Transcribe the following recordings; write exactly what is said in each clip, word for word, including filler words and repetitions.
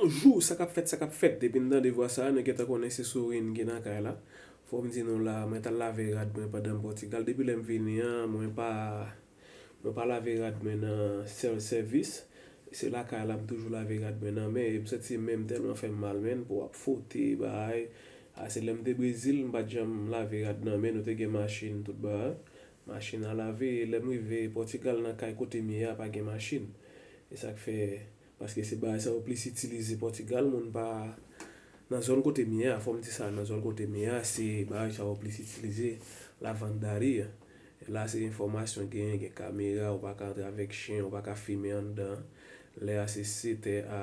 jou, sa k ap fèt, sa k ap fèt. Depi n tande vwa sa a, nou gentan konnen se souri n gen nan kay la. Fò m di nou la, mwen t al lave rad mwen pandan m Pòtigal. Depi lè m vini an, mwen pa, mwen pa lave rad mwen nan self service. Se lakay la m toujou lave rad mwen nan men. E m santi men m tèlman fè m mal, menn, pou w ap fwote, bagay. A, se lè m te Brezil, m pa t janm lave rad nan men. Nou te gen machin, tout bagay. Machin a lave. E lè m rive Pòtigal, nan kay kote m ye a, pa gen machin. E sa k fè, paske se bagay sa yo plis itilize Pòtigal, moun pa, nan zòn kote m ye a, fò m di sa, nan zòn kote m ye a, se bagay sa yo plis itilize, lavandarya. La se enfòmasyon genyen, gen kamera, ou pa ka antre avèk chen, ou pa ka fimen anndan. Lè a se sèt è a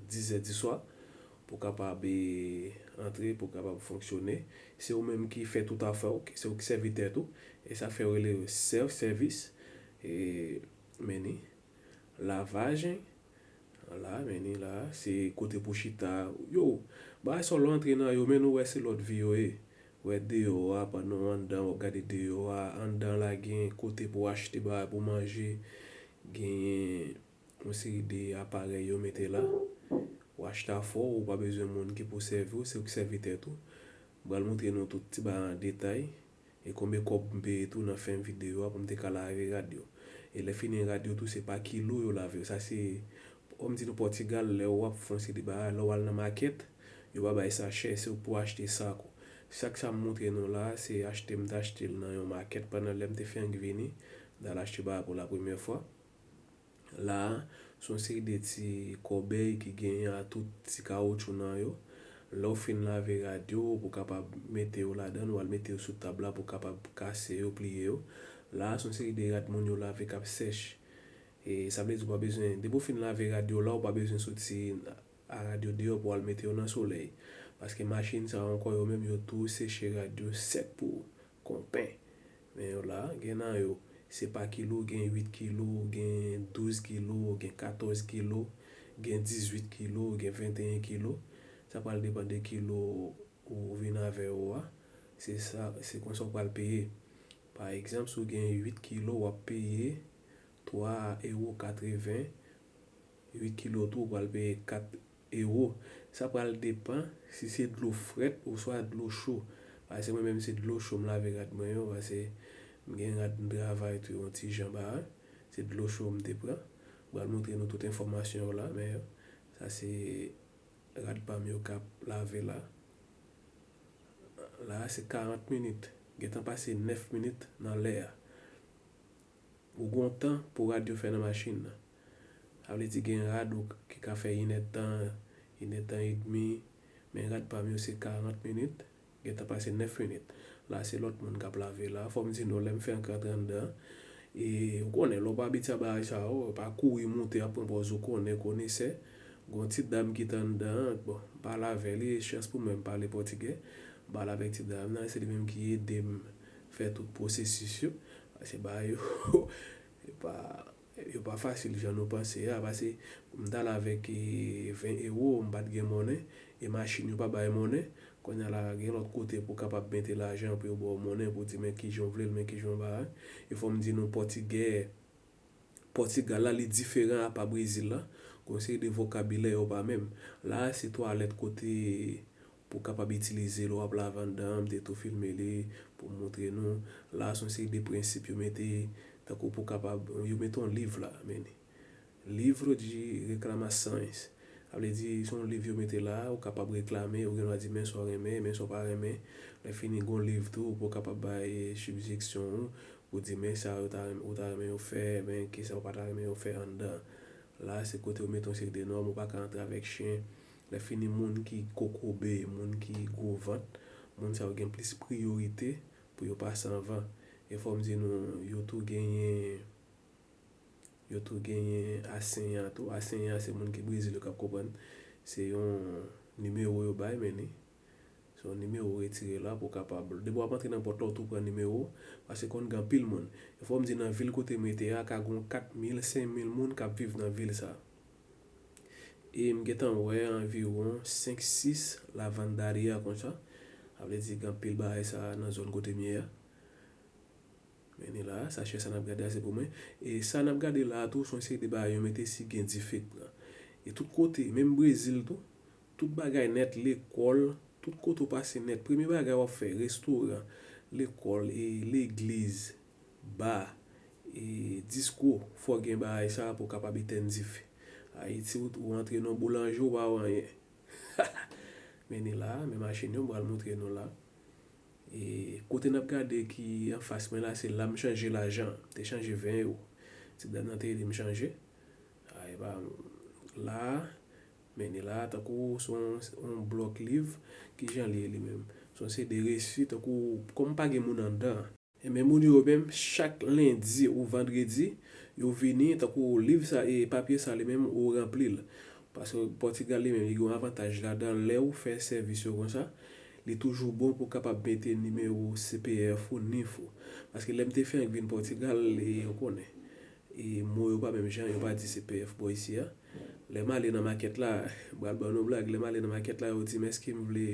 diz è di swa, pou kapab, e, antre, pou kapab fonksyone. Se ou menm ki fè tout afè w, se ou ki sèvi tèt ou, e sa fè yo rele yo self service, e, men ni lavaj, la, men ni la, se kote pou chita, yo, bagay sa w lè w antre nan yo, men nou wè se lòt vi yo ye. Wè deyò a, pandan w anndan, w ap gade deyò a, anndan la gen kote pou w achte bagay pou manje, genyen yon seri de aparèy yo mete la. Ou achte afè w, ou pa bezwen moun ki pou sèvi w, se ou ki sèvi tèt ou. M pral montre nou tout ti bagay an detay. E konbyen kòb m peye tou nan fen videyo a pou m te ka lave rad yo. E lè fini rad yo tou, se pa kilo yo lave yo. Sa se, kòm di nou Pòtigal, lè w ap fè yon seri de bagay, lè w al nan makèt, yo pa bay sa chè, se pou achte sak ou. Sak sa m montre nou la, se achte m t achte l nan yon makèt pandan lè m te fenk vini, m t al achte bagay pou la premyè fwa. La a, se yon seri de ti kòbèy ki genyen a tout ti kawotchou nan yo. Lè w fin lave rad yo, pou w kapab mete yo ladan, ou al mete yo sou tab la pou w kapab kase yo, pliye yo. La a, se yon seri de rad moun yo lave k ap sèch. E sa vle di ou pa bezwen, depi w fin lave rad yo la, ou pa bezwen soti a rad yo deyò pou w al mete yo nan solèy. Paske machin sa yo ankò, yo menm, yo tou seche rad yo sèk pou ou. Konpè. Men yo la, gen nan yo, se pa kilo, gen uit kilo, gen douz kilo, gen katòz kilo, gen dizuit kilo, gen venteyen kilo. Sa pral depann de kilo ou vin avè yo a. Se sa, se konsa w pral peye. Pa egzanp, si w gen uit kilo, w ap peye twa ewo katreven. Uit kilo tou, ou pral peye kat ewo. Sa pral depann si se dlo frèt oswa dlo cho. Paske mwen menm se dlo cho m lave rad mwen yo, paske m gen rad m travay tou yon ti jan ba, se dlo cho m te pran. M pral montre nou tout enfòmasyon yo la, men sa se rad pa m yo k ap lave la. La se karant minit. Gentan pase nèf minit nan lè a. Ou gon tan pou rad yo fè nan machin nan. Sa vle di gen rad ou ki ka fè inèdtan, inèdtan edmi, men rad pa m yo se karant minit, gentan pase nèf minit. La se lòt moun k ap lave la. Fò m di nou, lè m fenk rantre anndan, e ou konnen, lè w pa abitye a bagay sa yo, pa kouri moute ap pran pòz ou konnen, konesè. Gon ti dam ki t anndan an, bon, m pale avè li, chans pou mwen m pale pòtigè. M pale avèk ti dam nan, se li menm ki ede m fè tout pwosesis yo. Paske bagay yo, yo pa, yo pa fasil jan nou panse a. Paske m t al avèk, e, ven ewo, m pa t gen monnen, e machin yo pa bay monnen. Kounye a la, gen lòt kote pou w kapab mete lajan pou yo ba w monnen, pou w di men kijan w vle l, men kijan w bagay. E fò m di nou, pòtigè, Pòtigal la, li diferan apa Brezil la. Gon seri de vokabilè yo pa menm. La a, se twalèt kote pou w kapab itilize lè w ap lave anndan an, m te tou filme li pou m montre nou. La a, se yon seri de prensip yo mete, tankou pou w kapab, yo mete yon liv la, men livro de reclamações. Sa vle di, se yon liv yo mete la, ou kapab reklame, ou gen dwa di men sa w renmen, men sa w pa renmen. Lè fini, gon liv tou pou w kapab bay sibjeksyon ou, pou di men sa yo ta renmen, ou ta renmen yo fè, men kisa ou pa ta renmen yo fè anndan. La a se kote yo mete yon seri de nòm, ou pa ka antre avèk chen. Lè fini, moun ki kokobe, moun ki gwo vant, moun sa yo gen plis priyorite pou yo pase anvan. E fò m di nou, yo tou genyen, yo tou genyen asenya tou. Asenya se moun ki Brezil yo k ap konprann. Se yon nimewo yo bay, men ni. Se yon nimewo ou retire la pou w kapab. Depi w ap antre nan pòt la, ou tou pran nimewo, paske konn gen anpil moun. E fò m di nan vil kote m rete a, ka gen yon kat mil, senk mil moun k ap viv nan vil sa. E m gentan wè anviwon senk, sis lavandarya konsa. Sa vle di gen anpil bagay sa nan zòn kote m ye a. Men ni la, sa chè sa n ap gade a se pou mwen. E sa n ap gade la a tou, se yon seri de bagay yo mete si gen dife k pran. E tout kote, menm Brezil tou, tout bagay nèt, lekòl, tout kote w pase nèt. Premye bagay w ap fè, restoran, lekòl, e legliz, ba, e disko, fò w gen bagay sa pou w kapab etèn dife. Ayiti, ou, ou antre nan boulanje, ou pa wè anyen. Men ni la, men machin yo, m pral montre nou la. E kote n ap gade ki anfas mwen la, se la m chanje lajan. M te chanje ven ewo. Ti dam nan te ede m chanje. A, e pa la, men ni la, tankou se yon, yon blòk liv, ki jan li ye li menm. Se yon seri de resi, tankou, kòm pa gen moun anndan. Ebyen, moun yo menm, chak lendi ou vandredi, yo vini, tankou liv sa, e papye sa li menm, ou ranpli l. Paske Pòtigal li menm, li gen yon avantaj ladan, lè ou fè sèvis yo konsa, li toujou bon pou w kapab mete nimewo C P F ou, nif ou. Paske lè m te fenk vin Pòtigal, e, ou konnen, e mo yo pa menm jan, yo pa di C P F bò isi a. Lè m ale nan makèt la, m pral ba nou blag, lè m ale nan makèt la, yo di m èske m vle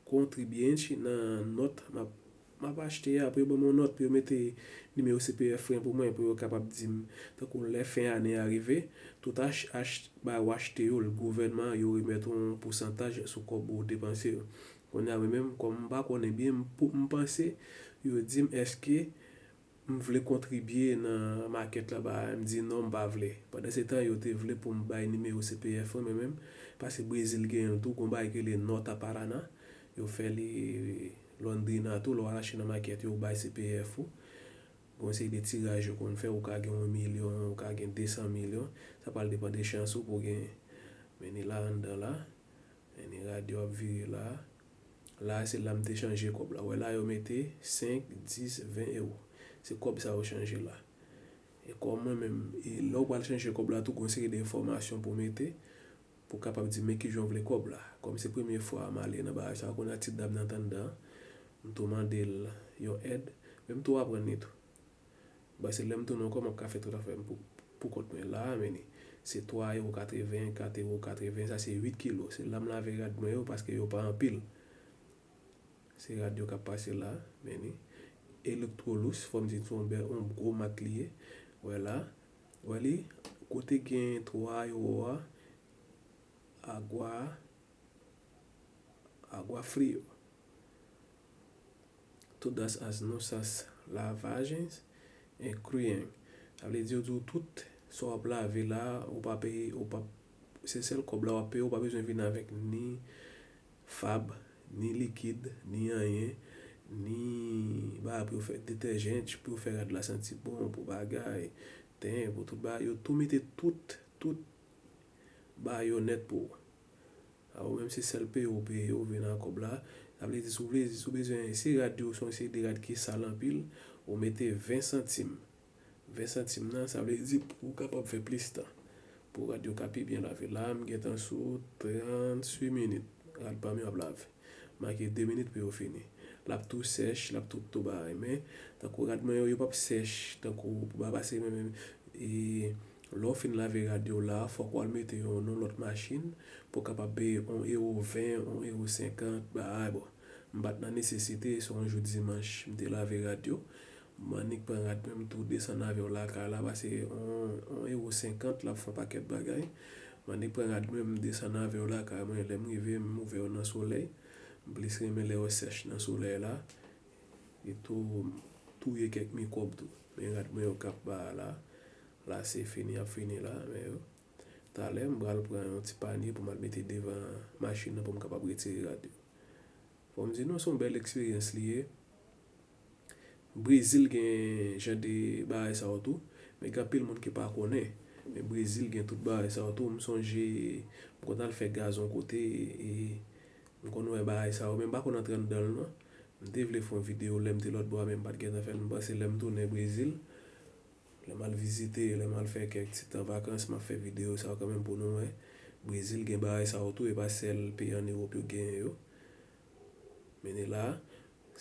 kontribye nan nòt m ap, m ap achte a, pou yo ban m yon nòt pou yo mete nimewo C P F mwen pou mwen, pou yo kapab di m, tankou lè fen ane a rive, tout ach, ach, bagay ou achte yo, gouvènman an, yo remèt yon pousantaj sou kòb ou depanse yo. Kounye a, mwen menm, kòm m pa konnen byen, m, pou, m panse, yo di m, èske m vle kontribye nan makèt la, ba, m di non, m pa vle. Pandan se tan, yo te vle pou m bay nimewo C P F mwen, men menm, paske Brezil genyen l tou, gon bagay ki rele Nota Paraná, yo fè li Londrina tou, lè w al achte nan makèt yo, ou bay C P F ou. Gon seri de tiraj yo konn fè, ou ka gen yon milyon, ou ka gen de san milyon, sa pral depann de chans ou pou w genyen. Men ni la anndan la. Men ni rad yo ap vire la. La, se la m te chanje kòb la. Wè la, yo mete senk, dis, ven ewo. Se kòb sa yo chanje la. E kòm mwen menm, e lè w pral chanje kòb la tou, gon seri de enfòmasyon pou w mete, pou w kapab di men kijan w vle kòb la. Kòm se premye fwa m ale nan bagay sa, kounye a ti dam nan t anndan, m tou mande l yon èd, men m tou aprann li tou. Bon, se lè m tounen ankò, m ap ka fè tout afè m pou, pou kont mwen la, men ni. Se twa ewo katreven, kat ewo katreven, sa se uit kilo. Se la m lave rad mwen yo, paske yo pa anpil. Se rad yo k ap pase la, men ni. Electrolux, fò m di se yon bèl, yon gwo mak li ye. Wè la. Wè li, kote gen twa ewo a, Agua, Agua Frio. Todas as nossas lavagens incluyen. Sa vle di, yo di w tout sa w ap lave la, ou pa peye, ou pa, se sèl kòb la w ap peye, ou pa bezwen vin avèk ni fab, ni likid, ni anyen, ni bagay pou yo fè detèjan, pou yo fè rad la santi bon, pou bagay, ten, pou tout bagay. Yo tou mete tout, tout bagay yo nèt pou ou. A, ou menm se sèl peye ou peye, ou vin ak kòb la. Sa vle di, si w vle, si w bezwen, si rad yo se yon seri de rad ki sal anpil, ou mete ven santim. Ven santim nan, sa vle di pou w kapab fè plis tan. Pou rad yo ka pi byen lave. La, m gentan sou tranntuit minit. Rad pa m yo ap lave. Make de minit pou yo fini. L ap tou sèch, l ap tou, tou bagay. Men, tankou rad mwen yo, yo p ap sèch. Tankou, pou ba pase, men, men, e, lè w fin lave rad yo la, fòk w al mete yo nan lòt machin pou w kapab peye yon ewo ven, yon ewo senkant, bagay bon. M pa t nan nesesite, se yon jou dimanch, m te lave rad yo. M annik pran rad mwen, m tou desann avè w lakay la, pase yon, yon ewo senkant, l ap fè yon pakèt bagay. M annik pran rad mwen, m desann avè w lakay mwen, lè m rive, m ouvè yo nan solèy. M plis renmen lè yo sèch nan solèy la. E tou, touye kèk mikwòb tou. Men rad mwen yo k ap ba la. La se fini, ap fini la, men yo. Talè, m pral pran yon ti panye pou m al mete devan machin nan pou m kapab retire rad yo. Fò m di nou, se yon bèl eksperyans li ye. Brezil gen jan de bagay sa yo tou, men gen anpil moun ki pa konnen. Men Brezil gen tout bagay sa yo tou. M sonje, m konn al fè gaz yon kote, e m konn wè bagay sa yo, men m pa konn antre anndan l non. M te vle fè yon videyo lè m te lòt bò a, men m pa t gentan fè l. M panse lè m tounen Brezil, lè m al vizite, lè m al fè kèk ti tan vakans, m ap fè videyo sa yo kanmenm pou nou wè. Brezil gen bagay sa yo tou, e pa sèl peyi ann Ewòp yo genyen yo. Men ni la,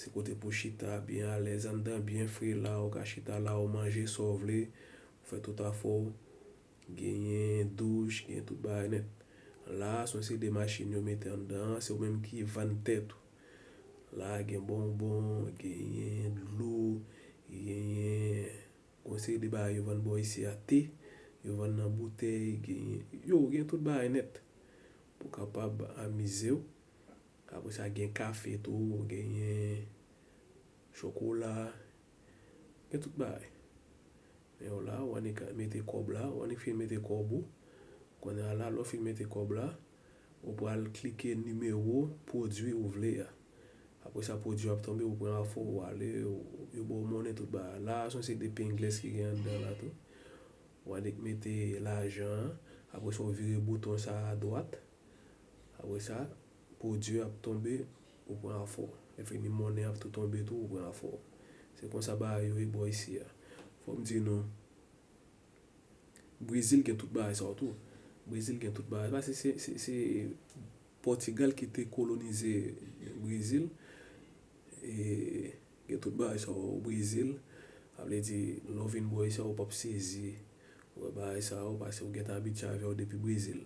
se kote pou chita, byen alèz anndan, byen fre la, ou ka chita la, ou manje sa w vle, ou fè tout afè w. Genyen douch, genyen tout bagay nèt. La, se yon seri de machin yo mete anndan an, se yo menm ki vann tèt ou. La, gen bonbon, genyen dlo, genyen yon seri de bagay yo vann bò isi a, te. Yo vann nan boutèy, genyen, yo, gen tout bagay nèt pou w kapab amize w. Apre sa, gen kafe tou, genyen chokola, gen tout bagay. Men yo la, ou annik mete kòb la, ou annik fin mete kòb ou. Kounye a la, lè w fin mete kòb la, ou pral klike nimewo pwodui ou vle a. Apre sa, pwodui ap tonbe, ou pran afè w, ou ale, ou, yo ba w monnen tout bagay. La, se yon seri de pengles ki gen anndan la tou. Ou annik mete lajan an. Apre sa, ou vire bouton sa a dwat. Apre sa, pwodui ap tonbe, ou pran afè w. Lè fini, monnen ap tou tonbe tou, ou pran afè w. Se konsa bagay yo ye bò isi a. Fò m di nou, Brezil gen tout bagay sa yo tou. Brezil gen tout bagay. Paske se, se, se Pòtigal ki te kolonize Brezil. E gen tout bagay sa yo Brezil. Sa vle di, lè w vin bò isi a, ou p ap sezi. Ou wè bagay sa yo, paske ou gentan abitye avè yo depi Brezil.